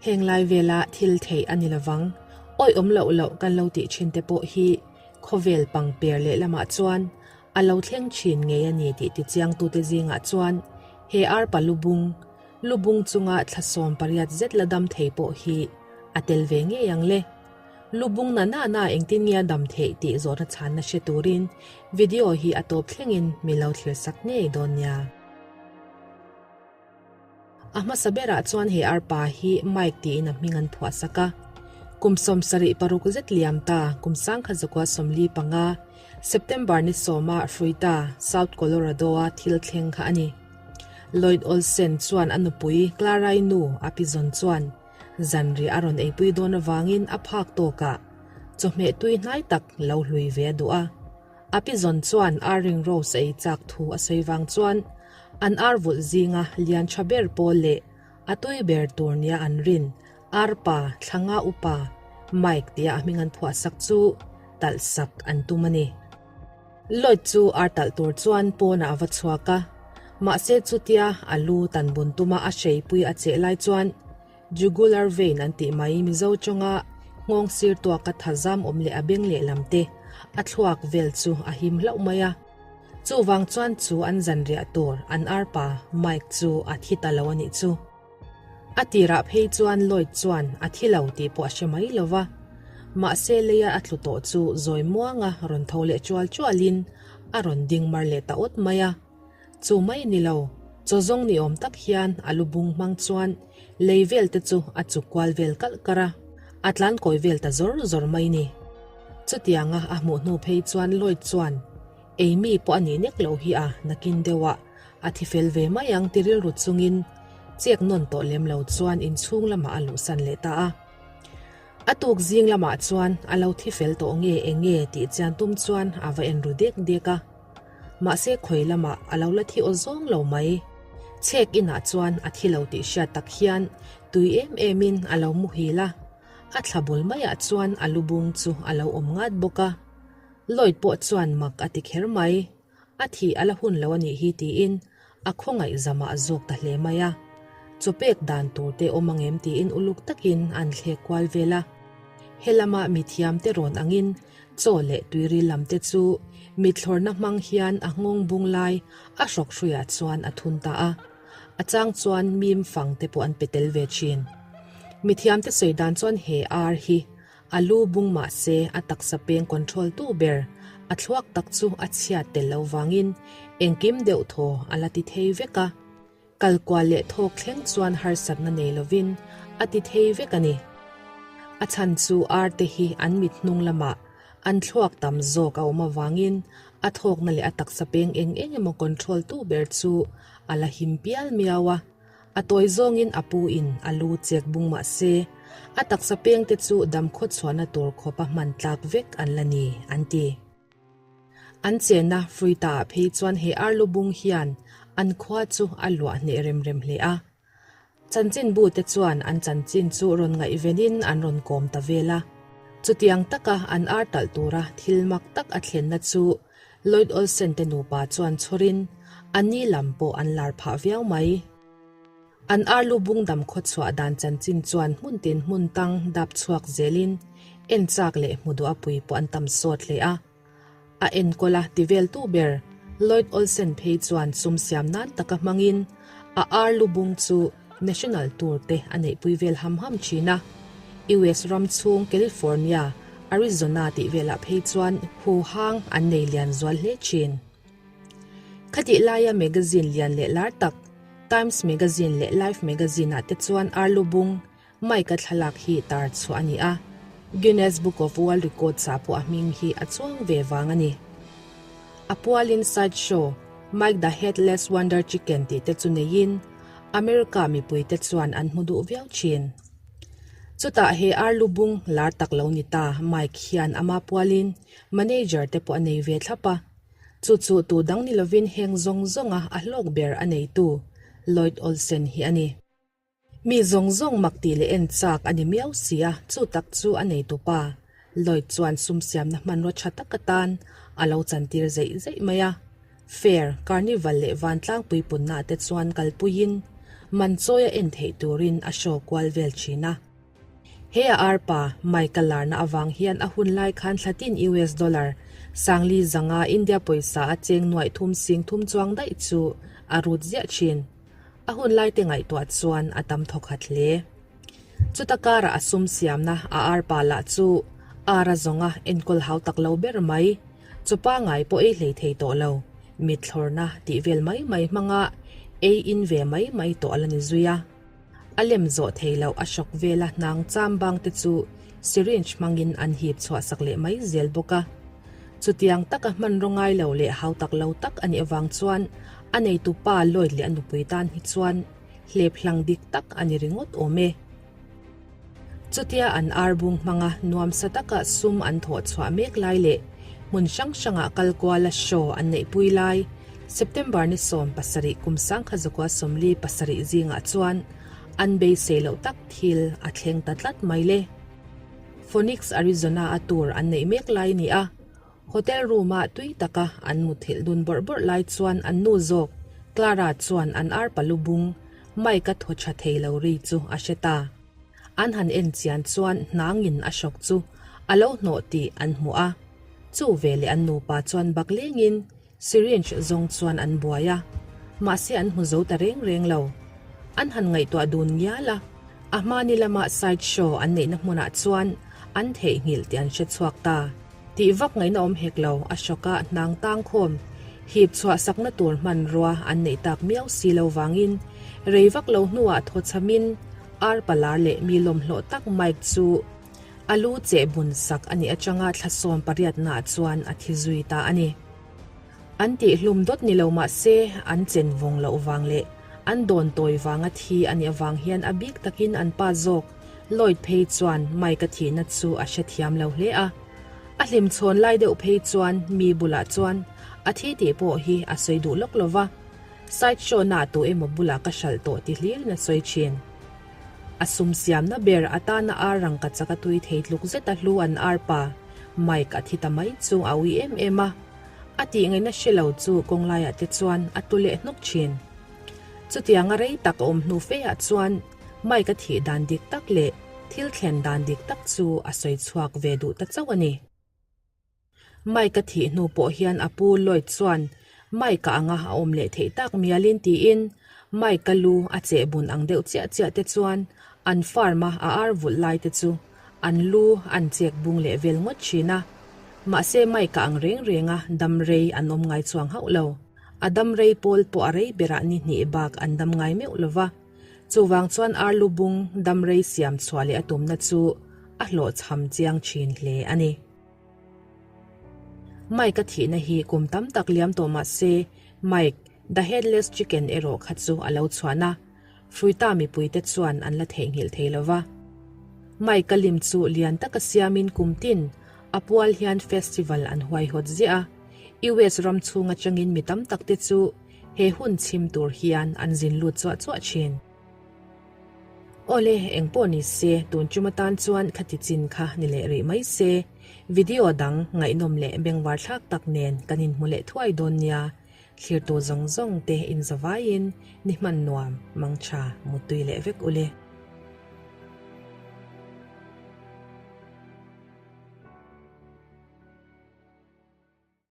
Heng lai vela thil theih a ni lovang. Awih-awm loh loh kan lo tih thin te pawh hi khawvel pangper leh lamah chuan a lo thleng thin ngei a ni tih tichiangtute zingah chuan he arpa lubung, lubung chunga thla 18 zet la dam thei pawh hi a tel ve ngei ang le. Lubung na na na engtin nge a dam theih tih zawhna chhanna hre turin video hi a tawp thlengin mi lo thlir sak ngei dawn nia. A hmasa berah chuan he arpa hi Mike tiin a hming an phuah sak a. Kum 76 zet liam ta kum 1945 September ni sawma Fruita, South Colorado-a thil thleng kha a ni. Lloyd Olsen chuan a nupui Clara-i nu a pi zawn chuan zanriah a rawn eipui dawn avangin a phak tawkah chawhmeh tui hnai tak lo hlui ve a duh a. A pi zawn chuan ar ring rose ei chak thu a sawi vang chuan an ar vulh zinga lian tha ber pawl leh a tui ber tur nia an rin arpa thlanga upa Mike tia a hming an phuah sak chu talh sak an tum a ni. Lloyd chu ar talh tur chuan pawnah a va chhuak a, mahse chutia a lu tan bun tuma a hreipui a cheh lai chuan Jugular vein an tih mai Mizo tawnga nghawng sir tuaka thazam awm leh a beng lehlam te a thluak vel chu a him hlauh mai a. Chuvang chuan chu an zanriah tur an arpa Mike chu a thi ta lo a nih chu. A tirah phei chuan Lloyd chuan a thi lo tih pawh a hre mai lo va. Mahse leia a tlu tawh chu zawi muanga rawn tho leh chual chualin a rawn ding mar leh ta awt mai a. Chu mai ni lo, chaw zawng ni awm tak hian a lu bung hmang chuan lei vel te chu a chuk kual vel kalh karh a, a tlan kawi vel ta zawr zawr mai ni. Chutianga a hmuh hnu phei chuan Lloyd chuan ei mi pawh a nih nek loh hi a nakin deuhah a thi fel ve mai ang ti rilru chungin chek nawn tawh lem lo chuan inchhung lamah a luhsan leh ta a. A tuk zing lamah chuan a lo thi fel tawh nge eng nge tih chian tum chuan a va en ru dek dek a. Mahse khawi lamah a lo la thi aw zawng lo mai. Chhek inah chuan a thi lo tih hriat tak hian tui em emin a lo muhil a, a thla bul maiah chuan a lu bung chu a lo awm ngat bawk a. Lloyd pawh chuan mak a ti kher mai. A thih a la hun lo a nih hi tiin a khawngaih zamah zawk ta hle mai a. Chaw pek dan tur te awm angem tiin uluk takin an thlek kual vel a. He lama mithiam te rawn angin chaw leh tuiril lam te chu mithlawrna hmang hian a nghawng bung lai a hrawk hruiah chuan a thun ta a. A chang chuan mim fang te pawh an pe tel ve thin. Mithiam te sawi dan chuan he ar hi A lu bung mah se a taksa peng control tu ber a thluak tak chu a chhiat tel lo vangin engkim deuh thaw a la ti thei vek a. Kal kual leh thawk thleng chuan harsatna nei lovin a ti thei vek a ni. A chhan chu ar te hi an mit hnung lamah an thluak tam zawk a awm avangin a thawkna leh a taksa peng eng eng emaw control tu ber chu a la him pial miau a. A tawi zawngin a pu in a lu chek bung mah se, a taksa peng te chu dam khaw chhuahna tur khawpa hman tlak vek an la ni, an ti. An chenna Fruita ah phei chuan he arlu bung hian an khua chu a luah hneh rem rem hle a. Chanchinbu te chuan an chanchin chu rawn ngaihvenin an rawn kawm ta vel a. Chutiang taka an ar talh tura thil mak tak a thlenna chu Lloyd Olsen te nupa chuan chhawrin a ni lam pawh an lar phah viau mai. An arlu bungdam khawchhuah dan chanchin chuan hmun tin hmun tang dap chhuak zelin en chak leh hmu duh a pui pawh an tam sawt hle a. A enkawl a ti vel tu ber Lloyd Olsen phei chuan sum siam nan taka hmangin a arlu bung chu National Tour te a neihpui vel ham ham thin a. US ram chhung California, Arizona tih velah phei chuan hu hang an nei lian zual hle thin. Khatih laia magazine lian leh lar tak Times Magazine leh Life Magazine ah te chuan arlu bung Mike-a thlalak hi tar chhuah a ni a, Guinness Book of World Records ah pawh a hming hi a chuang ve vang a ni. A pualin side show Mike the Headless Wonder Chicken tih te chu neiin America mipuite chuan an hmu duh viau thin. Chutah he arlu bung lar tak lo ni ta Mike hian ama pualin manager te pawh a nei ve thlap a. Chu chu tu dang ni lovin heng zawng zawnga a hlawk ber a neitu Lloyd Olsen hi a ni. Mi zawng zawng mak tih leh en chak a ni miau si a, chu tak chu a neitu pa Lloyd chuan sum siamna hmanraw tha tak atan a lo chantir zeih zeih mai a. Fair, Carnival leh Vantlangpui punna te chuan kalpuiin. man chawia en theih turin a show kual vel thin a. He a arpa Mike-a larna avang hian a hun lai khan thlatin US dollar sangli zanga India pawisa a cheng nuaih thum sing thum chuang daih chu a rut ziah thin. A hun laite ngaihtuah chuan a tam thawkhat hle. Chuta karah a sum siamna a arpa lah chu ar a zawnga enkawl hau tak lo ber mai, chaw pangai pawh ei hlei thei tawh lo, mit thlawrna tih vel mai mai hmanga ei in ve mai mai tawh a la ni zui a. A lem zawh thei loh a hrawk vela hnang cham bang te chu syringe hmangin an hip chhuah sak leh mai zel bawk a. Chutiang taka hmanraw ngai lo leh hau tak lo tak a nih avang chuan a neitu pa Lloyd leh a nupui tan hi chuan hlep hlang dik tak a ni ringawt awm e. Chutia an ar bung hmanga nuamsa taka sum an thawh chhuah mek lai leh hmun hrang hrangah kal kuala show an neihpui lai, September ni 17 kum sangkha zakua 47 zingah chuan an beisei loh tak thil a thleng ta tlat mai le. Phoenix, Arizona-a tour an neih mek lai ni a, hotel room-ah tui taka an muthilh dun bawrh bawrh lai chuan an nu zawk Clara chuan an ar palu bung Mike-a thaw tha thei lo ri chu a hre ta. An han en chian chuan hnangin a hrawk chu a lo hnawh tih an hmu a. Chu veleh an nupa chuan bak lengin syringe zawng chuan an buai a, mahse an hmu zo ta reng reng lo. An han ngaihtuah dun ngial a, a hmani lama side show an neihna hmunah chuan an theihnghilh tih an hre chhuak ta. Tih vak ngaihna awm hek lo, a hrawka hnang tang khawm hip chhuah sakna tur hmanrua an neih tak miau si lo vangin rei vak lo hnuah thaw chhamin ar palar leh mi lawmhlawh tak Mike chu a lu cheh bun sak a nih atanga thla 18naah chuan a thi zui ta a ni. An tihhlum dawt ni lo mah se an chen vawng loh vang leh an dawn tawi vanga thi a nih avang hian a bik takin an pa zawk Lloyd phei chuan Mike-a thihna chu a hrethiam lo hle a. A hlimchhawn lai deuh phei chuan mi bulah chuan a thi tih pawh hi a sawi duh lawk lo va, side show-na tu emaw bulah ka hralh tawh ti hlirin a sawi thin. A sum siamna ber atana ar rangka chak a tui thei tluk zet a hlu an ar pa Mike a thi ta mai chu a ui em em a. A tih ngaihna hre lo chu kawnglaiah te chuan a tu leh hnawk thin. Chutianga rei tak a awm hnu feah chuan Mike a thih dan dik tak leh thil thlen dan dik tak chu a sawi chhuak ve duh ta chauh a ni. Mike a thih hnu pawh hian a pu Lloyd chuan Mike-a anga a awm leh theih tak mialin tiin Mike-a lu a cheh bun ang deuh chiah chiah te chuan an farm-a a ar vulh lai te chu an lu an chek bung leh vel ngawt thin a. Mahse Mike-a ang reng renga dam rei an awm ngai chuang hauh lo. A dam rei pawl pawh a rei berah ni hnih bak an dam ngai meuh lo va. Chuvang chuan ar lu bung dam rei siam chhuah leh a tumna chu a hlawhchham chiang thin hle a ni. Mike-a thihna hi kum tam tak liam tawh mah se, Mike, the Headless Chicken erawh kha chu a lo chhuan a, Fruita mipuite chuan an la theihnghilh thei lo va. Mike-a lim chu lian taka siamin kum tin a pual hian festival an huaihawt ziah a, US ram chhung atangin mi tam takte chu he hun chhim tur hian an zin lut chuah chuah thin. Awle, engpawh ni se, tun tum atan chuan khati chin kha ni leh rih mai se, video dang ngaihnawm leh bengvar thlak tak nen kan inhmu leh thuai dawn nia, thlirtu zawng zawng te inzavaiin ni hman nuam, mangtha, muttui leh vek ule.